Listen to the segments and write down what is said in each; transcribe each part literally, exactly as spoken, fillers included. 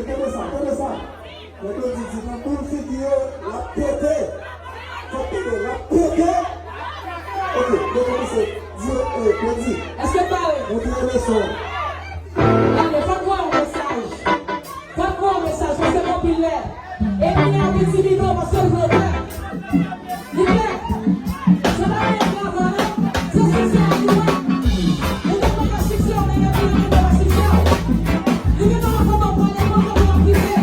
Tande sa, tande sa. Lè Blondy di nan boul figi yo, l ap pete. Fòk tande, l ap pete. Ok, nou kòmanse. Di yo, eh, Blondy. Èske w pare? Montre leson. Tande, fòk mwen yon mesaj. Fòk mwen yon mesaj, paske m anpil lè. Epi a piti bidon, paske l vle fè. Li klè. Se pa yon travay, non. Se sosyal li wè. Ou te konn pa siksè w, men epi ou te konn pa siksè w. Li gentan wè kòman w pale, kòman w ap vize.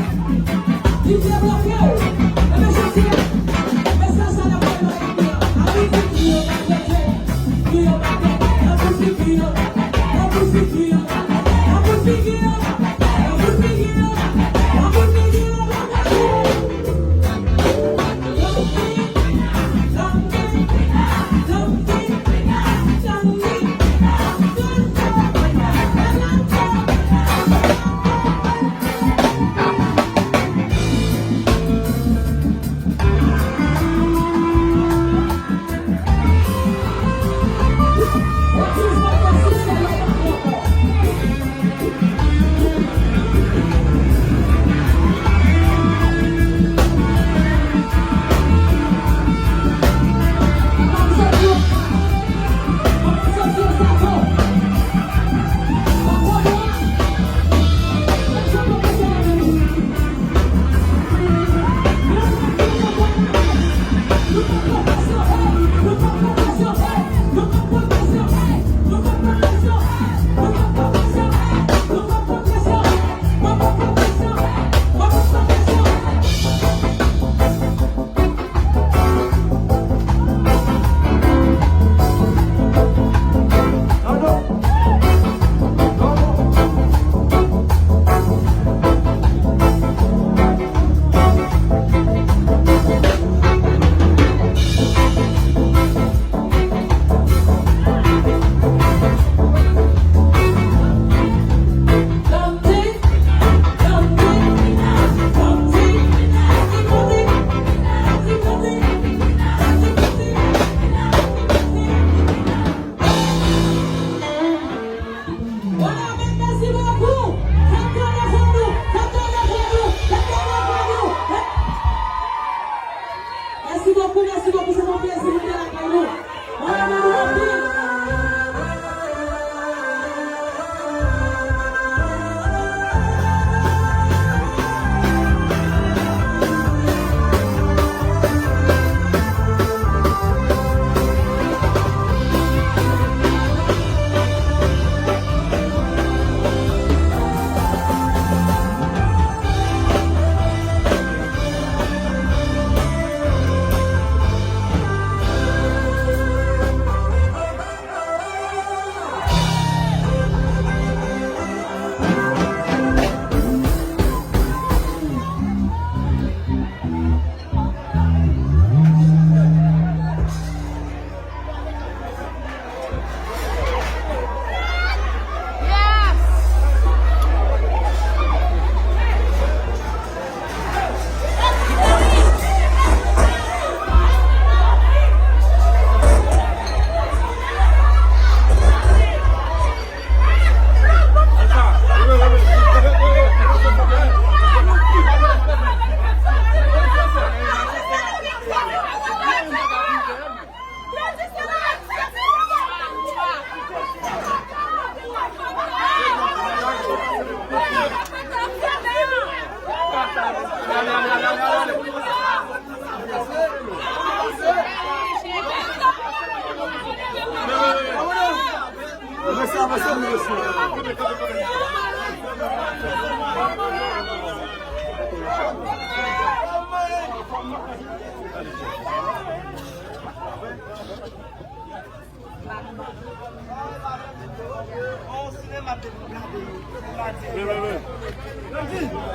Li debloke w. Ebyen, jodi a, mesaj sa n ap voye bay epi a. Api figi yo pa trete. Figi yo pa trete. Api figi yo pa trete. Api figi yo pa trete. Api figi yo pa trete. Api figi yo pa trete. Mèsi bokou. Fè tande vòdou, fè tande vòdou, fè tande vòdou. Mèsi bokou, mèsi bokou, se yon plezi pou nou te lakay nou. Mwen renmen nou anpil.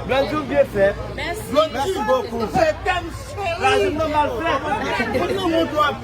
Blondy, w byen fèt. Mèsi. Mèsi bokou. Rajout nan mal fèt. Fout nou moun twòp.